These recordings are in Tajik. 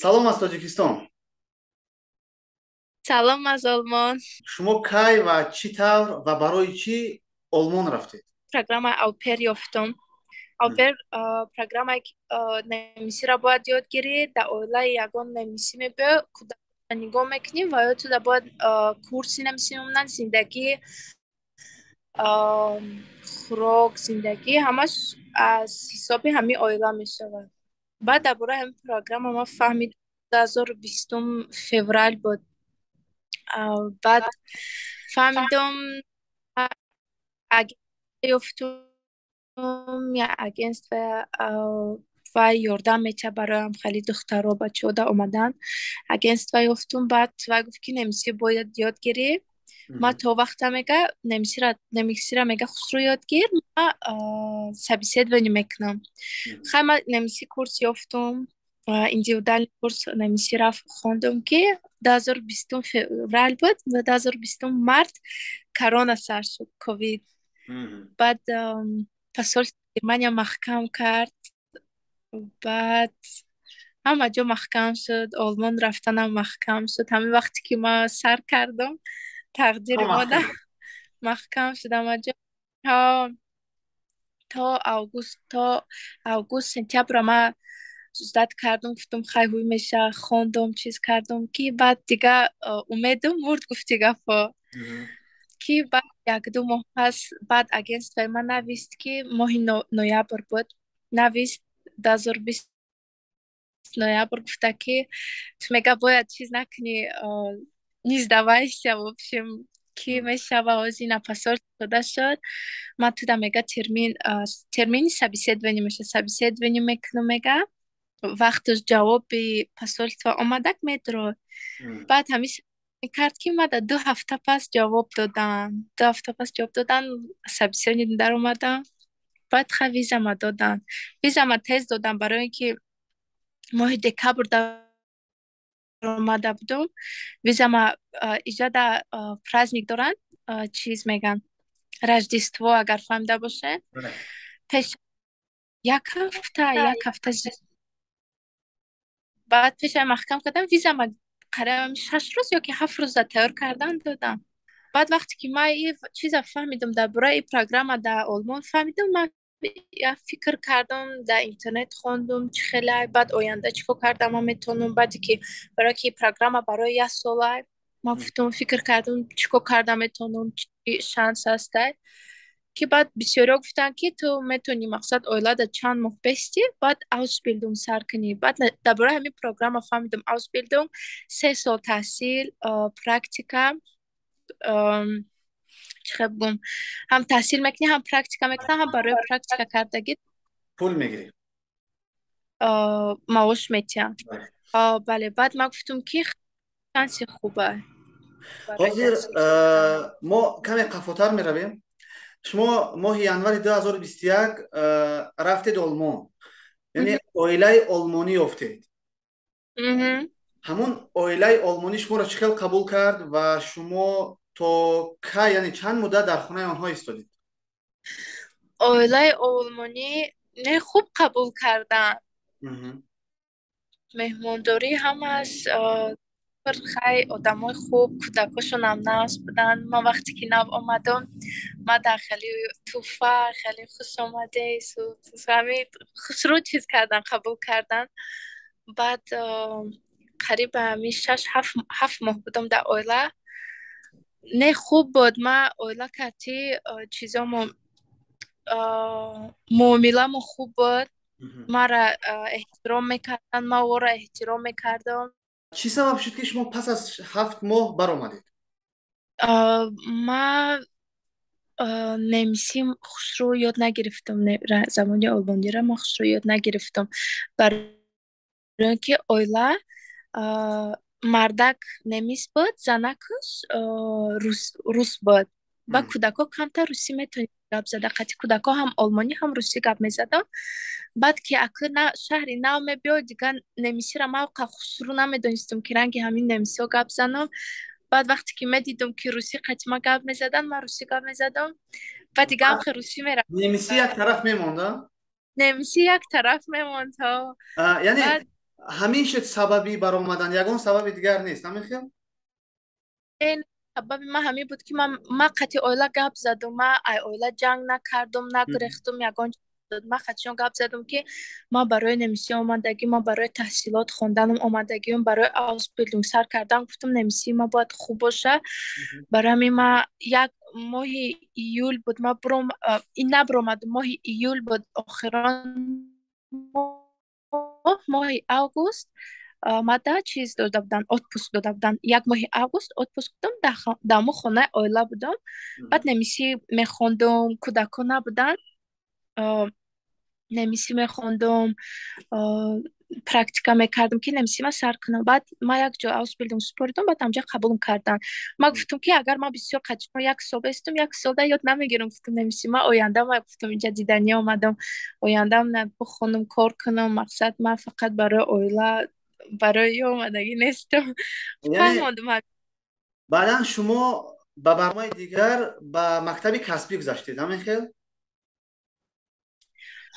Салом аз Тоҷикистон. Салом аз Олмон. Шумо кай ва чӣ тавр ва барои чӣ Олмон рафтед? Программаи au pair ёфтум. Au pair программае, ки немисиро бояд ёд гирӣ, дар оилаи ягон немисӣ мебиёй, кӯдакро нигоҳ мекунӣ ва ё туда бояд курси немисӣ мемонанд, зиндагӣ, хӯрок, зиндагӣ ҳамаш аз ҳисоби ҳамин оила мешавад. Баъд дар бораи ҳамин программа ман фаҳмидам 2020 феврал буд. Баъд фаҳмидам, ёфтум як агентство ва ёрдам метиҳад бароям, хеле духтаро, бачаҳо да омадан. Агентство ёфтум, баъд вай гуфт, ки немисӣ бояд ёд гирӣ. Ман то вақта, мега, немисиро, мега, хушрӯ ёд гир, ма собеседование мекунам. Хай, ман немисӣ курс ёфтум, индивидуальный курс немисӣ рафт, хондум, ки 2020 феврал буд ва 2020 март корона сар шуд, ковид. Баъд посольство Германия маҳкам кард, баъд ҳама ҷо маҳкам шуд, Олмон рафтанам маҳкам шуд. Ҳамин вақте ки ман сар кардам, тақдири мода маҳкам шуд ҳама ҷо. То август, сентябрро ман ждать кардам, гуфтам, хай, ҳуй меша, хондум, чиз кардум, ки баъд дига умедам мурд, гуфти гапҳо, ки баъд 1-2 моҳ пас баъд агентствои ман навист, ки моҳи ноябр буд, навист, 2020 ноябр, гуфта, ки ту, мега, бояд чиз накунӣ, не сдавайся, в общем, ки мешава, ҳозир на посольство дода шуд, ман туда, мега, термини собеседование меша, собеседование мекунам, мега, вақташ ҷавоби посольство омадак, медро. Баъд ҳамин кард, ки мада 2 ҳафта пас ҷавоб доданд, 2 ҳафта пас ҷавоб доданд, собеседование даромадам. Баъд ха, визама доданд, визама тез додам, барои ин ки моҳи декабр даромада будум. Визама иҷода праздник доранд, чиз меган, Рождество, агар фаҳмида бошед, пеш як ҳафта, як ҳафта баъд пешам маҳкам кардам. Визама қариб 6 рӯз ё ки 7 рӯза тайёр кардан додам. Баъд вақте ки ман и чиза фаҳмидам, дар бораи программа дар Олмон фаҳмидам, ман як фикр кардам, дар интернет хондум, чӣ хеле, баъд оянда чӣ кор кардам ман метавонам, баъде ки, барое ки программа барои як сола, ман гуфтам, фикр кардам, чӣ кор карда метавонам, чӣ шанс ҳастай, ки баъд бисёриҳо гуфтанд, ки ту метавонӣ, мақсад, оилада чанд моҳ бести, баъд Ausbildung сар кунӣ. Баъд дар бораи ҳамин программа фаҳмидам: Ausbildung, 3 сол таҳсил, практика, чӣ хел бигӯм, ҳам таҳсил мекунӣ, ҳам практика мекунӣ, ҳам барои практика кардагӣ пул мегирӣ, маош метиҳанд. Бале, баъд ман гуфтам, ки шанси хуба. Ҳозир мо каме қафотар меравем. Шумо моҳи январи 2021 рафтед Олмон, яъне оилаи олмонӣ ёфтед. Ҳамун оилаи олмонӣ шуморо чӣ хел қабул кард ва шумо то кай, яъне чанд муддат дар хонаи онҳо истодед? Оилаи олмонӣ не, хуб қабул карданд, меҳмондорӣ ҳамаш хай, одамои хуб, кӯдакошонам нағз буданд. Ман вақте ки нав омадам, ман дар хеле тӯҳфа, хеле хуш омадед, ҳамин хушрӯ чиз кардан, қабул кардан. Баъд қариб ҳамин шаш ҳафт моҳ будам дар оила. Не, хуб буд, ман оила кардӣ, чизомо, муомиламо хуб буд, маро эҳтиром мекарданд, ман ӯро эҳтиром мекардам. Чӣ сабаб шуд, ки шумо пас аз 7 моҳ баромадед? Ман немисӣ хушрӯ ёд нагирифтам, забони олмониро ман хушрӯ ёд нагирифтам, барои ин ки оила мардак немис буд, занакаш рус буд. Ба кӯдакҳо камтар русӣ метавонем гап зада, қатъи кӯдакҳо ҳам олмонӣ, ҳам русӣ гап мезадам. Баъд ки акы шаҳри нав мебиёй, дигар немисиро ман хушрӯ намедонистам, ки ранги ҳамин немисиҳо гап занам. Баъд вақте ки медидам, ки русӣ қатъи ман гап мезаданд, ман русӣ гап мезадам, баъд дига ҳам хел русӣ мерафт. Немисӣ як тараф мемонд? Немисӣ як тараф мемонд, ҳо. Яъне Ҳамин шуд сабаби баромадан, ягон сабаби дигар нест, ҳамин хел? Сабаби ман ҳамин буд, ки ман қати оила гап задум, ман ай оила ҷанг накардум, нагурехтум, ягон ман қатишон гап задум, ки ман барои немисӣ омадагӣ, ман барои таҳсилот хонданам омадагиам, барои Ausbildung сар кардан. Гуфтум, немисии ман бояд хуб боша. Барои ҳамин ман як моҳи июл буд, ман буром ин набуромадум, моҳи июл буд охирон, моҳи август мада чиз дода буданд, отпуск дода буданд. Як моҳи август отпуск будам, дар ҳамон хонаи оила будам. Баъд немисӣ мехондум, кӯдакҳо набуданд, немисӣ мехондум, практика мекардам, ки немисима сар кунам. Баъд ман як ҷо Ausbildung супоридам, баъд ҳамҷа қабулм карданд. Ман гуфтум, ки агар ман бисёр қачмо як сол бестум, як солда ёд намегирам, гуфтум, немисӣ ман оянда, ман гуфтум, инҷа диданӣ омадам, ояндам бихонам, кор кунам. Мақсад, ман фақат барои оила, барои омадагӣ нестам. Фаҳмондум. Баъдан шумо ба барномаи дигар, ба мактаби касбӣ гузаштед, ҳамин хел?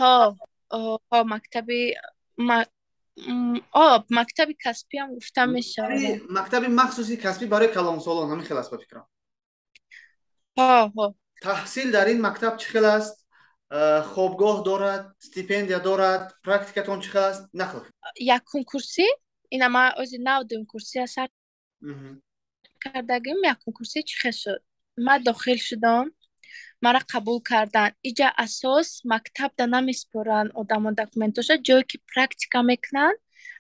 Ҳо, ҳо, мактаби мактаби касбиам гуфта мешавад. Мактаби махсуси касбӣ барои калонсолон, ҳамин хел аст, ба фикрам? Ҳо, ҳо. Таҳсил дар ин мактаб чӣ хел аст? Хобгоҳ дорад, стипендия дорад, практикатон чӣ хел аст, нақл. Якум курсӣ ина ман ози нав дуюм курсия сар кардагим. Якум курсӣ чӣ хел шуд? Ман дохил шудам, мара қабул карданд. Иҷа асос мактабда намеспоранд одамо документоша, ҷое ки практика мекунанд,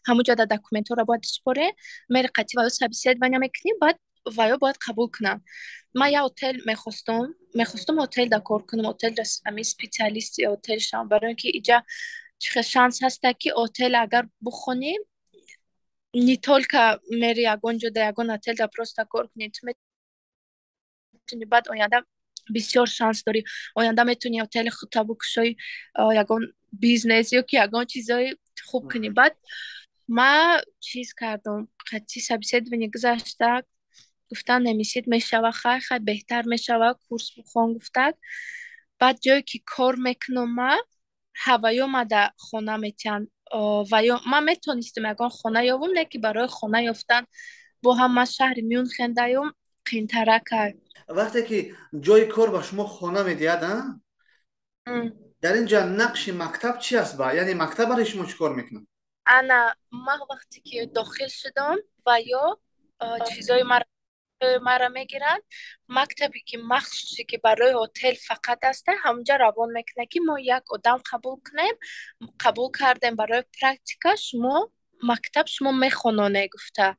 ҳамуҷо да документҳоро бояд супорӣ, мери қати ваё собеседование мекунӣ, баъд ваё бояд қабул кунанд. Ман як отел мехостум, отелда кор кунам, отел ами специалисти отел шавам, барои ин ки иҷа чӣ хел шанс ҳаста, ки отел агар бухонӣ, не только мери ягон ҷо да ягон отелда просто кор кунӣ, ту метавонӣ баъд оянда бисёр шанс дорӣ, оянда метавонӣ отели худта бикушоӣ, ягон бизнес ё ки ягон чизҳои хуб кунӣ. Баъд ман чиз кардум, қати собеседование гузашта, гуфтан, немисит мешава, хай, хай, беҳтар мешава, курс бихон, гуфтак. Баъд ҷое ки кор мекунам ман, ҳаваё мада хона метиҳанд. Ваё ман метавонистам ягон хона ёвум, не ки барои хона ёфтан бо ҳам ман шаҳри Мюнхен даём қиинтаракай. Вақте ки ҷои кор ба шумо хона медиҳад, дар ин ҷа нақши мактаб чи аст? Ба яъне мактаб барои шумо чӣ кор мекунад? Ана ман вақте ки дохил шудам, ва ё чизои мара мегиранд, мактабе ки махсусе ки барои отел фақат аста, ҳамонҷа равон мекунад, ки мо як одам қабул кунем, қабул кардем барои практика, шумо мактаб шумо мехононе, гуфта.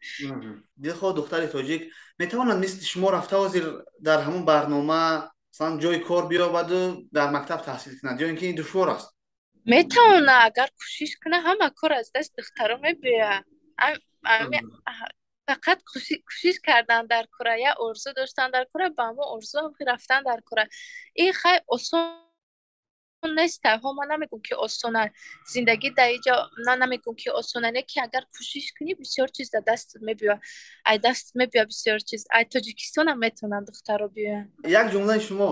Дилхоҳ духтари тоҷик метавонад мисли шумо рафта, ҳозир дар ҳамон барнома, масалан, ҷои кор биёбаду дар мактаб таҳсил кунад ё ин ки ин душвор аст? Метавона, агар кӯшиш кунад, ҳама кор аз даст духтаро мебиёяд. Фақат кӯшиш кардан дар кора, я орзу доштан дар кора, ба ҳамон орзу рафтан дар кора. Ин хай осон нест, ҳо, ман намегӯм, ки осона зиндагӣ дар иҷо, ман намегӯм, ки осона, не ки агар кӯшиш кунӣ, бисёр чиз дар дастат мебиёяд, ай дастат мебиёяд бисёр чиз. Ай Тоҷикистонам метавонанд духтаро биёянд. Як ҷумлаи шумо: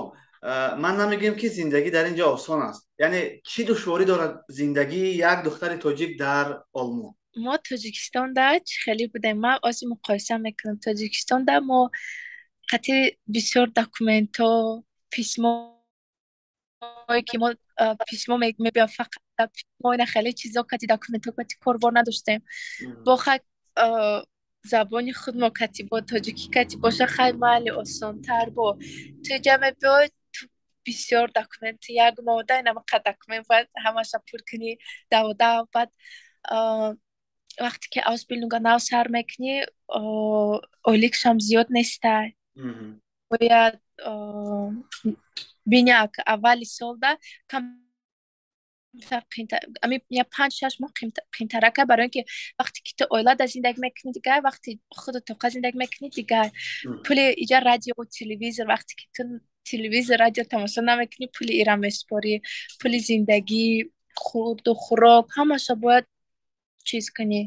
ман намегӯем, ки зиндагӣ дар ин ҷо осон аст. Яъне чӣ душворӣ дорад зиндагии як духтари тоҷик дар Олмон? Мо Тоҷикистонда чӣ хеле будем, ман ози муқоиса мекунам. Тоҷикистонда мо қати бисёр документҳо, письмое ки мо письмо мебиём, фақат письмо, ина хеле чизо кати документҳо кати корбор надоштем. Бо хай забони худмо кати, бо тоҷикӣ кати боша, хай майли, осонтар. Бо ту иҷа мебиёй, ту бисёр документ, як моҳда инамақа документ бояд ҳамаша пур кунӣ даводав. Баъд вақте ки Ausbildung нав сар мекунӣ, ойликшам зиёд нестай. Бояд бини, аввали солда ами я 5-6 моҳ қиинтарака, барои ин ки вақте ки ту оилада зиндагӣ мекунӣ, дигар, вақти худу тоқа зиндагӣ мекунӣ, дигар. Пули иҷа радио, телевизор, вақте ки ту телевизор, радио тамошо намекунӣ, пули ира месупорӣ, пули зиндагӣ, хурду хӯрок, ҳамаша бояд чиз кунӣ.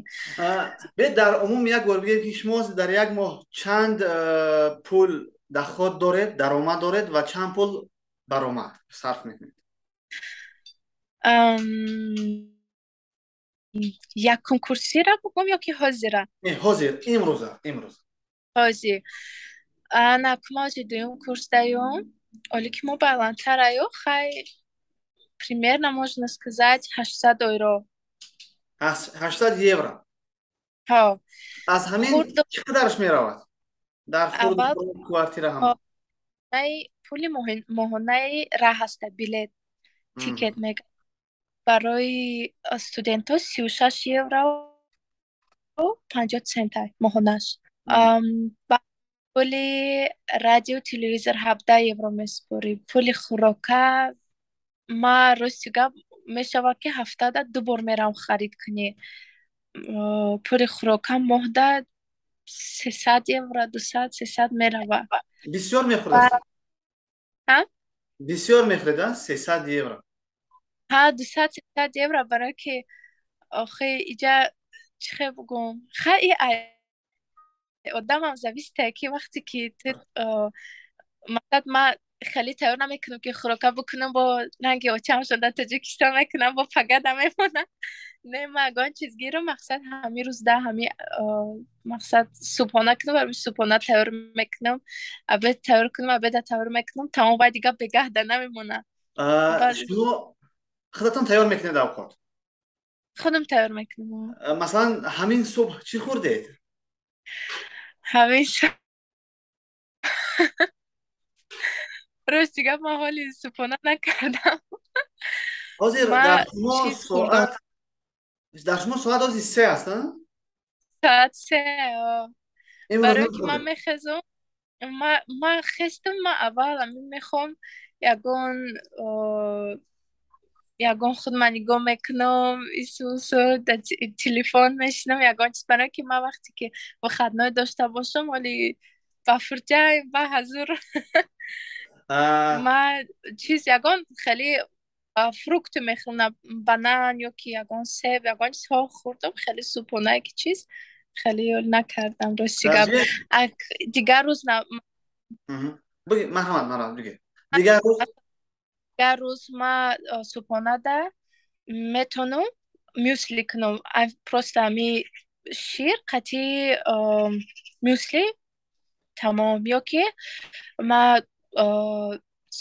Бе дар умум як бор бигем, ки шумо дар як моҳ чанд пул доход доред, даромад доред ва чанд пул баромад сарф мекунед? Якум курсира бугум ё ки ҳозира? Не, ҳозир, имрӯза, имрӯз. Ҳозир. Ана кума ҳозир дуюм курс даём. Оле ки мо баландтар аю, хай, примерно можно сказать, 800 евро. 800 евро. Ҳо. Аз ҳамин чӣ қадараш меравад? Дар хурду квартира ҳама. Пули моҳонаи раҳ ҳаста, билет, ticket мега. Барои студентҳо 36 евро 50 цента моҳонаш. Пули радио, телевизор 17 евро месупорӣ. Пули хӯрока ма, рости гап, мешавад, ки ҳафтада ду бор мерам харид кунӣ. Пули хӯрока моҳда 300 евро, 200, 300 мерава. Бисёр мехӯрад? Бисёр мехӯред, 300 евро? Ҳа, 200, 300 евро, барое ки охи иҷа чӣ хел бугум, хай, одамам зависит е, ки вақте ки ту, мақсад, ма хеле тайёр намекунам, ки хӯрока бикунам, бо ранги очамшон дар Тоҷикистон мекунам, бо пагада мемонам. Не, ма ягон чиз гирам, мақсад, ҳами рӯзда ҳами, мақсад, субҳона кунам, барои субҳона тайёр мекунам, обед тайёр кунам, обеда тайёр мекунам, тамом, вай дига бегаҳда намемонам. Шумо худатон тайёр мекунед авқот? Худам тайёр мекунам. Масалан, ҳамин субҳ чӣ хӯрдед? Ҳамин, рости гап, ман ҳоли субҳона накардам. Ҳозир дар шумо соат ҳозир 3 аст? Соат 3. Барое ки ман мехезам, ман хестам, ман аввал ҳамин мехоҳам ягон худма нигоҳ мекунам, исусу дар телефон мешинам, ягон чиз, барое ки ман вақте ки выходной дошта бошам, ҳоли ба фурҷа ба ҳазур ма чиз, ягон хеле фрукты мехӯрам, банан ё ки ягон себ, ягон чизҳо хӯрдам. Хеле субҳонае ки чиз хеле ёл накардам, рости гап. Дигар рӯз Марҳамат, марҳамат, бигӯ, дигар рӯз? Дигар рӯз ма субҳонада метонам мюсли кунам, просто ҳами шир қати мюсли, тамом, ё ки ма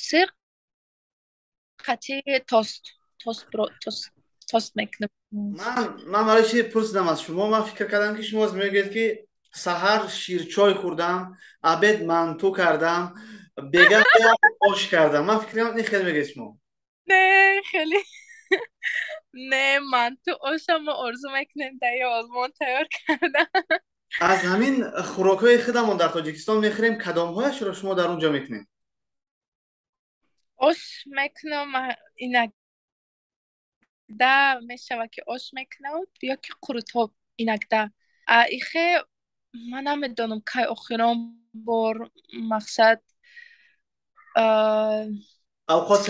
сыр қати тост мекунам. Ман барои чи пурсидам аз шумо? Ман фикр кардам, ки шумо мегӯед, ки саҳар ширчой хӯрдам, обед манту кардам, бегаҳ ош кардам. Ман фикр кардам, ин хеле мегӯед шумо. Не, хеле не, манту, оша мо орзу мекунем дар Олмон тайёр кардам. Аз ҳамин хӯрокҳои худамон дар Тоҷикистон мехӯрем, кадомҳояшро шумо дар он ҷо мекунед? Ош мекунам, иногда мешавад, ки ош мекунам ё ки қурутоб иногда. Ихе ман намедонам, кай охирон бор, мақсад, авқот?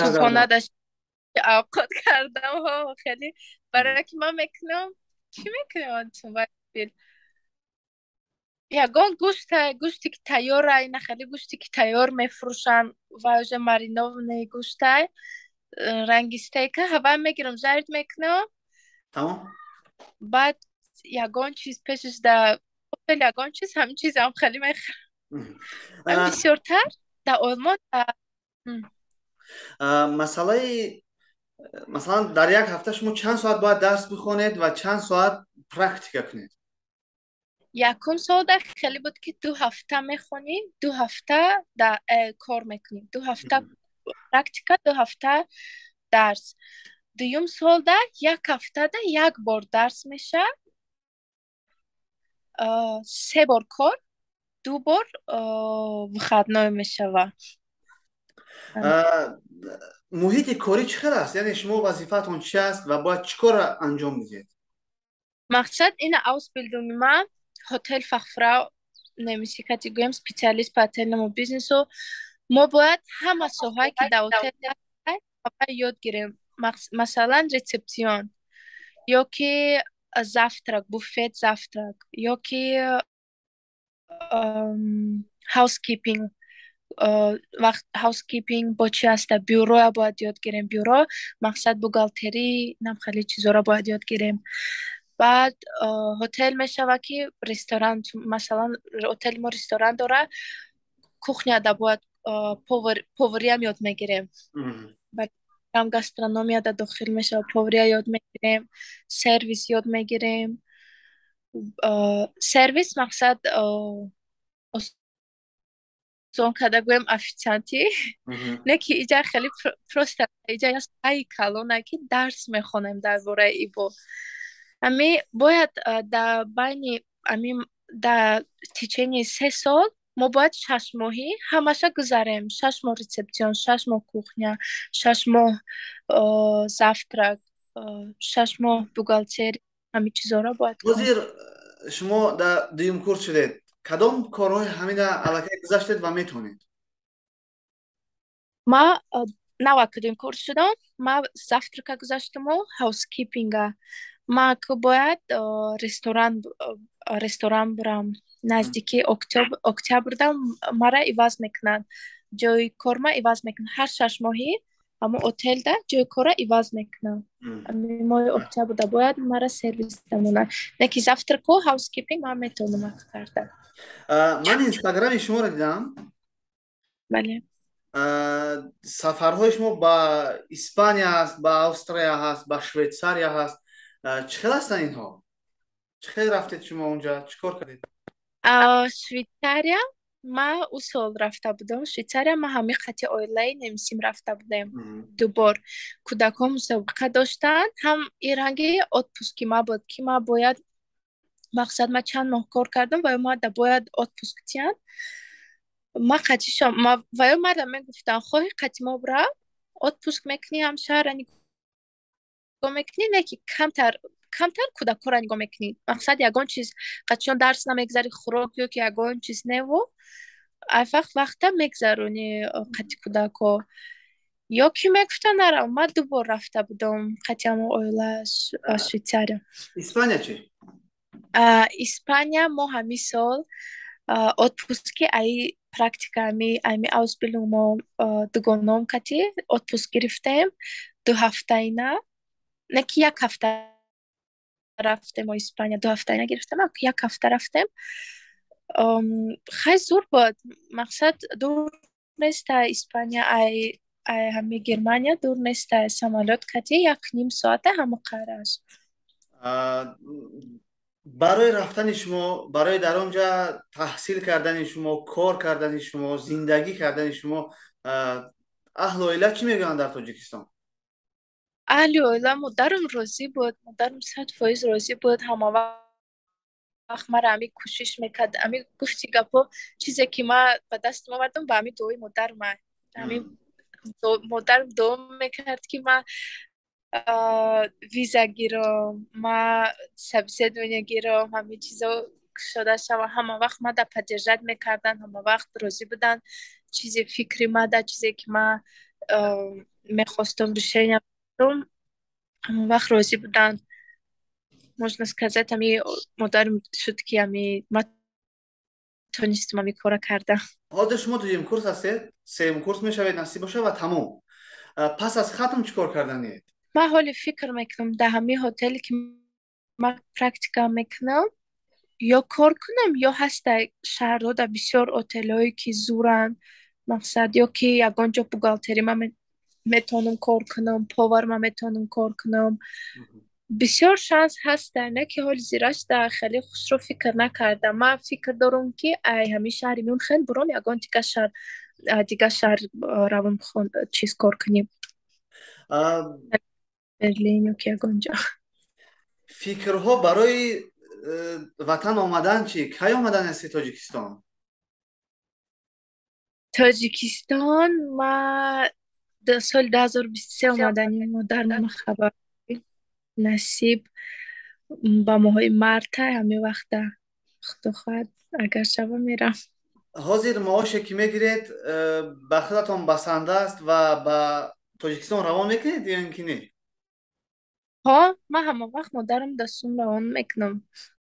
Авқот кардам. Хеле, барое ки ман мекунам, чӣ мекунам, ягон гӯшта, гӯште ки тайёра, ина хеле гӯште ки тайёр мефурӯшанд ва уже маринованный гӯштай, ранги стейка, ҳава мегирам, жарить мекунам. Баъд ягон чиз пешаш да, ягон чиз, ҳамин чизам хеле мехӯрам бисёртар дар Олмон. Масъалаи, масалан, дар як ҳафта шумо чанд соат бояд дарс бихонед ва чанд соат практика кунед? Якум солда хеле буд, ки 2 ҳафта мехонӣ, 2 ҳафта кор мекунӣ, 2 ҳафта практика, 2 ҳафта дарс. Дуюм солда як ҳафтада як бор дарс мешавад, се бор кор, ду бор выходной мешавад. Муҳити корӣ чӣ хел аст? Яъне шумо вазифаатон чи аст ва бояд чӣ корро анҷом диҳед? Мақсад, ина Ausbildung и ман Hotelfachfrau немисӣ кати гӯем, специалист по отельному бизнесу. Мо бояд ҳама соҳае, ки дар отел, ёд гирем. Масалан, Rezeption ё ки завтрак, буфет, завтрак, ё ки housekeeping. Вақт housekeeping бо чи ҳаста, бюроя бояд ёд гирем. Бюро мақсад бухгалтерӣ, нам хеле чизоро бояд ёд гирем. Баъд ҳотел мешава, ки ресторан, масалан, отели мо ресторан дора, кухняда бояд повариам ёд мегирем. Ам гастрономияда дохил мешава, повария ёд мегирем, сервис ёд мегирем. Сервис мақсад, осон карда гӯем, официантӣ. Не ки иҷа хеле просто, иҷа ай калона, ки дарс мехонем дар бораи ибо. Ами бояд дар байни ами дар течение 3 сол мо бояд 6 моҳӣ ҳамаша гузарем: 6 моҳ рецепцион, 6 моҳ кухня, 6 моҳ завтрак, 6 моҳ бухгалтерия, ҳамин чизоро бояд. Ҳозир шумо дар дуюм курс шудед. Кадом корҳои ҳамина аллакай гузаштед ва метавонед? Ма навака дуюм курс шудам. Ма завтрака гузаштаму housekeeping-а. Ма ку бояд ресторан бурам. Наздики октябрда мара иваз мекунанд, ҷои корма иваз мекунанд. Ҳар 6 моҳӣ ҳамо отелда ҷои корра иваз мекунанд. Моҳи октябрда бояд мара сервис дамонанд. Не ки завтраку housekeeping ман метавонам карда. Ман инстаграми шуморо дидам. Бале. Сафарҳои шумо ба Испания ҳаст, ба Австрия ҳаст, ба Швейтсария ҳаст. Чӣ хел ҳастанд инҳо? Чӣ хел рафтед шумо онҷа, чӣ кор кардед? Швейтсария ма ӯ сол рафта будам. Швейтсария ма ҳамин қати оилаи немисим рафта будем. Дубор кӯдакҳо мусобиқа доштанд, ҳам и ранги отпуски ма буд, ки ма бояд, мақсад, ма чанд моҳ кор кардам ва ма да бояд отпуск тиянд. Ма қатишон ва ё мара мегуфтанд: «Хоҳӣ, қати мо бирав, отпуск мекунӣ, ҳам шаҳрра нигоҳ мекунӣ, не ки камтар камтар кӯдакҳоро нигоҳ мекунӣ, мақсад, ягон чиз қатишон дарс намегзари, хӯрок ё ки ягон чиз неву айфақ вақта мегзаронӣ қати кӯдакҳо». Ё ки мегуфтанд нарав. Ма ду бор рафта будам қати ҳамо оила Швейтсария. Испания чӣ? Испания мо ҳамин сол отпуски аи практика ами Ausbildung мо дугоном кати отпуск гирифтем 2 ҳафтаина. Не ки як ҳафта рафтем мо Испания, 2 ҳафтаина гирифтем, як ҳафта рафтем. Хай, зур буд. Мақсад, дур неста Испания ай ҳами Германия, дур неста. Самолёт кати як ним соата ҳамо қаҳр аст. Барои рафтани шумо, барои дар он ҷа таҳсил кардани шумо, кор кардани шумо, зиндагӣ кардани шумо аҳлу оила чӣ мегӯянд дар Тоҷикистон? Аҳли оила, модарам розӣ буд. Модарам 100% розӣ буд. Ҳама вақт мара ами кӯшиш мекард. Ами гуфти гапо, чизе ки ма ба дастам овардам, ба ами дуои модарма. Ами модарам дуо мекард, ки ма виза гирам, ма собеседование гирам, ҳамин чизо кушода шава. Ҳама вақт мада поддержать мекарданд, ҳама вақт розӣ буданд. Чизе фикри мада, чизе ки ма мехостам, решения, ҳама вақт розӣ буданд. Можно сказать, ами модарам шуд, ки ами ма тонистам ами кора карда. Ҳозир шумо дуюм курс ҳастед, сеюм курс мешавед, насиб боша, ва тамом. Пас аз хатм чӣ кор карданиед? Ман ҳоли фикр мекунам, дар ҳамин ҳотеле ки ман практика мекунам, ё кор кунам, ё ҳаста шаҳрҳо дар бисёр отелҳое, ки зуранд, мақсад, ё ки ягон ҷо бухгалтерӣ ман метавонам кор кунам, повар ман метавонам кор кунам. Бисёр шанс ҳаста. Не ки ҳоли зираш да хеле хушро фикр накардам. Ман фикр дорам, ки ай ҳамин шаҳри Мюнхен буром, ягон дига шаҳр равам, чиз, кор кунем, Берлин ё ки ягон ҷо. Фикрҳо барои ватан омадан чӣ? Кай омадан ҳасти Тоҷикистон? Тоҷикистон ма соли 2023 омадани. Модарам хабар, насиб, ба моҳои марта, ҳамин вақта, худо хоҳад, агар шава, мерам. Ҳозир маоше ки мегиред, ба худатон басанда аст ва ба Тоҷикистон равон мекунед ё ин ки не? Ҳо, ман ҳама вақт модарам дастум равон мекунам.